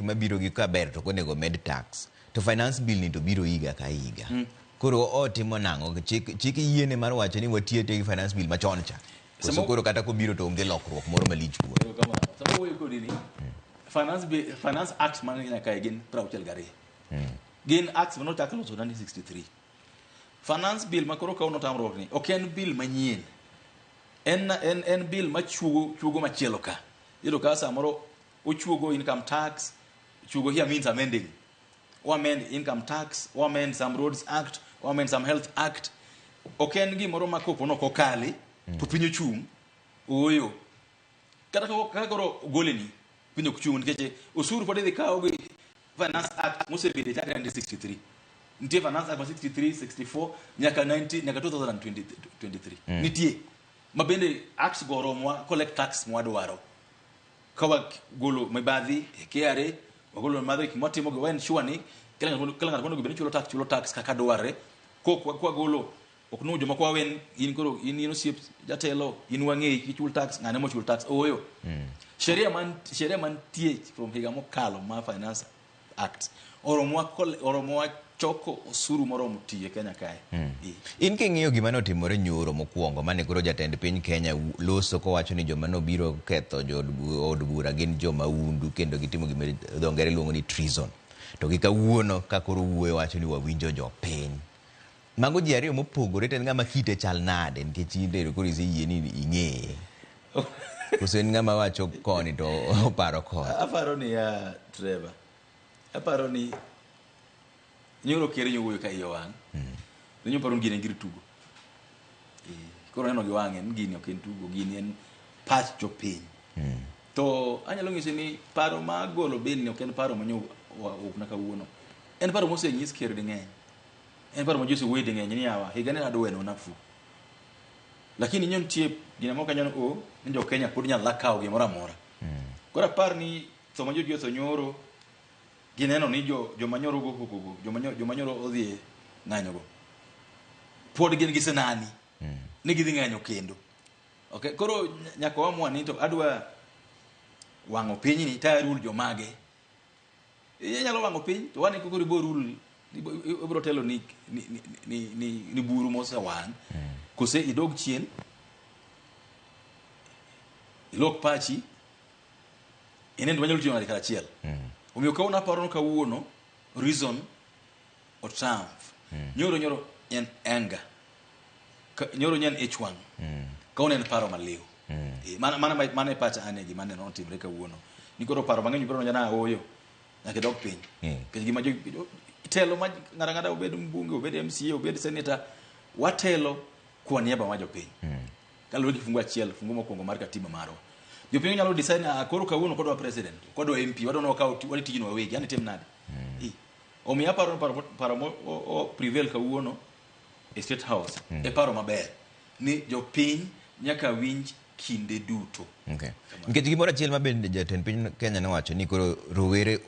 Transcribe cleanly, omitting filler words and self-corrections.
Mabiro gi kaber to onego med tax to finance bill ni to biro higa ka higa. Koro otimo nang'o? Chik yiene mar wacho ni watiyo gi finance bill machon cha koso? Koro kata kobiro to onge lokruok moro malich kuome? Erokamano. Sama wuoyo kodi ni, finance, finance act man Kenya kae gin 62. Gin acts manochak loso 1963. Finance bill ma koro kawuono tamruok ni ok en bill manyien. En bill machuogo chuogo machielo ka. Iyudo ka samoro ochuogo income tax, chuogo here means amending. O amend income tax, o amend some roads act, o amend some health act. Ok en gimoro ma kopo nok okali to piny ochung'. Ooyo. Kata kaka koro ogoleni, piny ok chung' nikech osuru pod idhi kaw gi Finance Act mosebede chakre 1963. Nitie Finance Act ma 63, 64 nyaka 90 nyaka 2023. Nitie. Ma bende acts go oromowa collect tax mwadwaro. Ka wagolo mibadhi e KRA, wagolo mibadhi e gik mwatimo gi wa ensure ni kila ng'ato monego bed ni chulo tax, chulo tax kaka dwarre. Kok kwagolo ok nu joma kwa wen in koro in osiep jatelo in wang'eyi kik ichul tax ng'ane mochul tax ooyo. Sheria mantie from higa mokalo ma Finance Act oromowa oromowa choko osuru moromo tiyo e Kenya kae. In king'iyo gima notimore nyoro mokwongo mane koro jatend piny Kenya loso kowacho ni joma nobiro ketho jood od bura gin jomahundu kendo gitimo gima dho ngere luongo ni treason. To gi kawuono ka koro wuoyo wacho ni wawinjo jopiny. Mago ji ariyo mopogore to en ng'ama kite chal nade nikech in to koro iseyie ni ing'eye. Koso en ng'ama wacho koni to oparo koni? Aparo ni ya Trevor. Aparo ni nyoro ker nyowuoyo ka iye owang'. Ne nyoparo ni gini en gir tugo. Koro neno gi wang'e ni gini ok en tugo, gini en pach jopiny. To anyalo nyisi ni paro mar golo bill ni ok en paro ma nyo owuok na kawuono. En paro mosenyis ker ding'eny. En paro ma ji osewuoye ding'eny ni yawa higa ni adwa wenu nafuu. Lakini nyo nitie gina moko kanyo o ni jo Kenya pod nyalo kawo gimoro amora. Koro apar ni tho ma joji otho nyoro gineno ni jo joma nyoro go koko go joma nyoro odhi e ng'anyo go pod gin gi sinani ni gidhi ng'anyo kendo. Okay, koro nyaka waamua ni to adwa wang'o pinyni to arul jomage. Inyalo wang'o piny to wane koro ibo rul ibro telo ni buru mosewang' kose idog chien ilok pachi ine manyalo tiyo ng'adi karachiel. Omiyo kawuono aparo ni kawuono reason o triumph. Nyoro en anger. Nyoro en ich wang'. Kawuono en paro maliw. Mana e pacha ane gima aneno otimre kawuono. Ni koro paro mang'eny biro donjo na ooyo. Nyaka idog piny. Nikech gima telo ma ng'ata ng'ata obed mbunge, obed MCA, obed senator, watelo kwa niaba mar jopiny. Kaluwore gi fungu achiel, fungu mokwongo mar katiba marwa. Jopiny nyalo decide ni ah, koro kawuono kodwa president, kodwa MP, wadwa ni wakaw wadhi tijno wawegi, yani tim nade? Omiyo aparo ni paro mo o prevail kawuono e State House e paro maber ni jopiny nyaka winj kinde duto. Okay. Nikech gimoro achiel ma bende jatend piny Kenya nowacho ni koro rowere